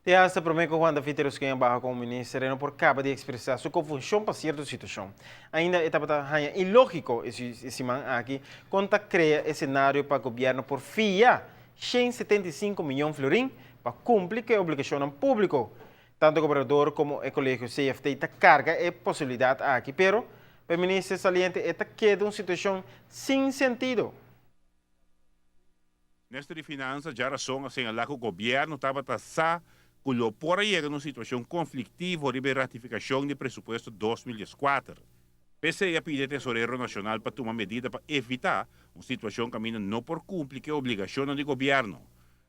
Te hasta promé ku Juan David Yrausquin a baha komo minister e no por kaba di ekspresá su konfushon pa sierto situashon. Ainda e tabata haña ilógiko e siman aki kon ta krea e senario pa gobièrnu por fia 175 miyon florin pa kumpli ku e obligashonnan públiko. Tantu gobernador komo e kolegio CFT ta karga e posibilidat aki, pero pa e minister saliente e ta keda un situashon sin sentido. Minister di Finansa djarason a señalá ku gobièrnu tabata sa ku lo por a yega na un situashon konfliktivo riba e ratifikashon di presupuesto 2014. P'esei a pidi e Tesorero Nashonal pa tuma medida pa evitá un situashon kaminda no por kumpli ku e obligashonnan di gobièrnu.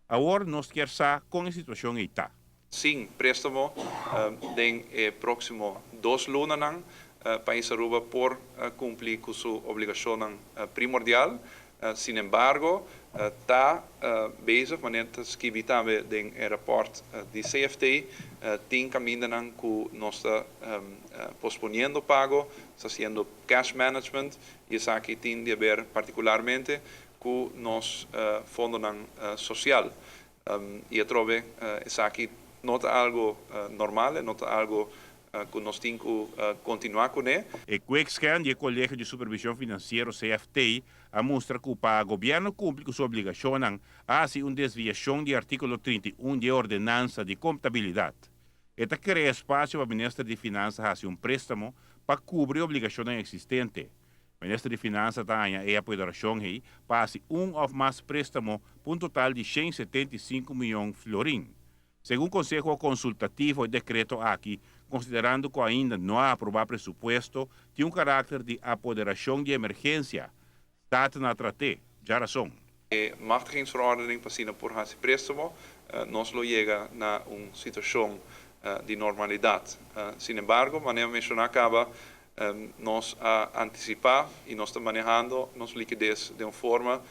Awor nos kier sa kon e situashon ei ta. Sin préstamo den e próksimo 2 lunanan, pais Aruba por kumpli ku su obligashonnan primordial. Sin embargo, ta bezig, manera ta skibí tambe den e rapòrt di CFT, tin kamindanan ku nos ta posponiendo pago, ta hasiendo cash management i esaki tin di haber partikularmente ku nos fondonan sosial. I atrobe, esaki no ta algu normal, no ta algu ku nos tin ku kontinuá kuné. E quickscan di e Kolegio di Supervishon Finansiero CFT a mustra ku pa gobièrnu kumpli ku su obligashonnan a hasi un desviashon di artíkulo 31 di ordenansa di kontabilidat. E ta krea espasio pa minister di Finansa hasi un préstamo pa kubri obligashonnan eksistente. Minister di Finansa ta haña e apoderashon ei pa hasi un òf mas préstamo pa un total di 175 mion florin. Segun Konseho Konsultativo, e dekreto aki, konsiderando ku ainda no a aprobá presupuesto, tin un karakter di apoderashon di emergensia. Staten a trat'é djarason. E machtigingsverordening pa asina por hasi préstamo, nos lo yega na un situashon di normalidat. Sin embargo, manera menshoná kaba, nos a antisipá i nos ta manehando nos likides di un forma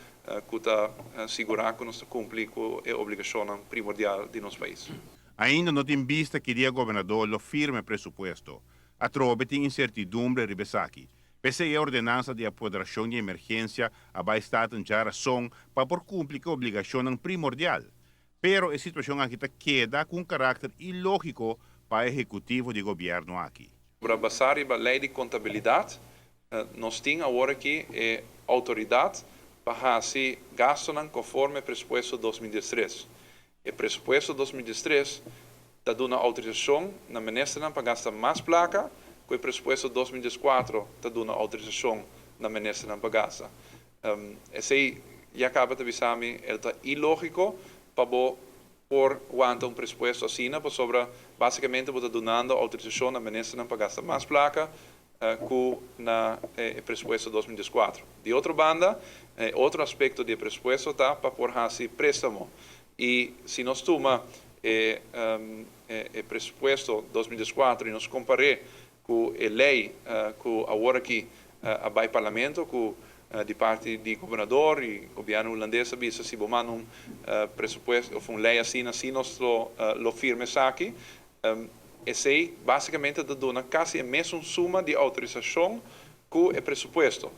ku ta sigurá ku nos ta kumpli ku e obligashon primordial di nos pais. Ainda no tin bista ki dia gobernador lo firma presupuesto. Atrobe tin insertidumbre riba esaki. P'esei e ordenansa di apoderashon di emergensia a bai Staten djarason pa por kumpli ku obligashonnan primordial. Pero e situashon aki ta keda ku un karakter ilógiko pa ehekutivo di gobièrnu aki. Pa basá riba lei di kontabilidat, nos tin awor aki e outoridat pa hasi gastonan konforme presupuesto 2013. E presupuesto 2013 ta duna outorisashon na ministernan pa gasta mas plaka, ku e presupuesto 2014 ta duna outorisashon na ministernan pa gasta. Esei ya kaba ta bisa mi, ta ilógiko pa bo por wanta un presupuesto asina, pasobra básikamente bo ta dunando outorisashon na ministernan pa gasta mas plaka ku na presupuesto 2014. Di otro banda, otro aspekto di presupuesto ta pa por hasi préstamo. I si nos tuma e presupuesto 2014 i nos kompar'é ku e lei ku awor aki a bai parlamento, ku di parti di gobernador i gobièrnu hulandes a bisa si bo manda un presupuesto òf un lei asina, asina nos lo firma esaki. Esei básikamente ta duna kasi e mesun suma di outorisashon ku e presupuesto.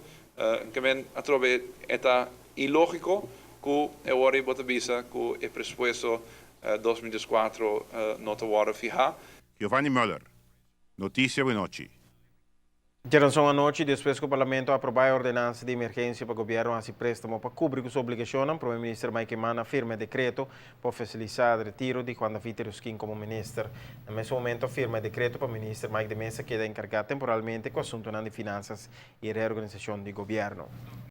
Ke men atrobe ta ilógiko ku awor bo ta bisa ku e presupuesto 2014 no ta wòrdu fihá. Giovanni Müller, Notisia Awenochi. Djarason anochi, despues ku parlamento a aprobá e ordenansa di emergensia pa gobièrnu hasi préstamo pa kubri ku su obligashonnan, Promé Minister Mike Eman a firma e dekreto pa ofisialisá e retiro di Juan David Yrausquin komo minister. Na mesun momento a firma e dekreto pa minister Mike de Meza keda enkargá temporalmente ku asuntunan di finansa i reorganisashon di gobièrnu.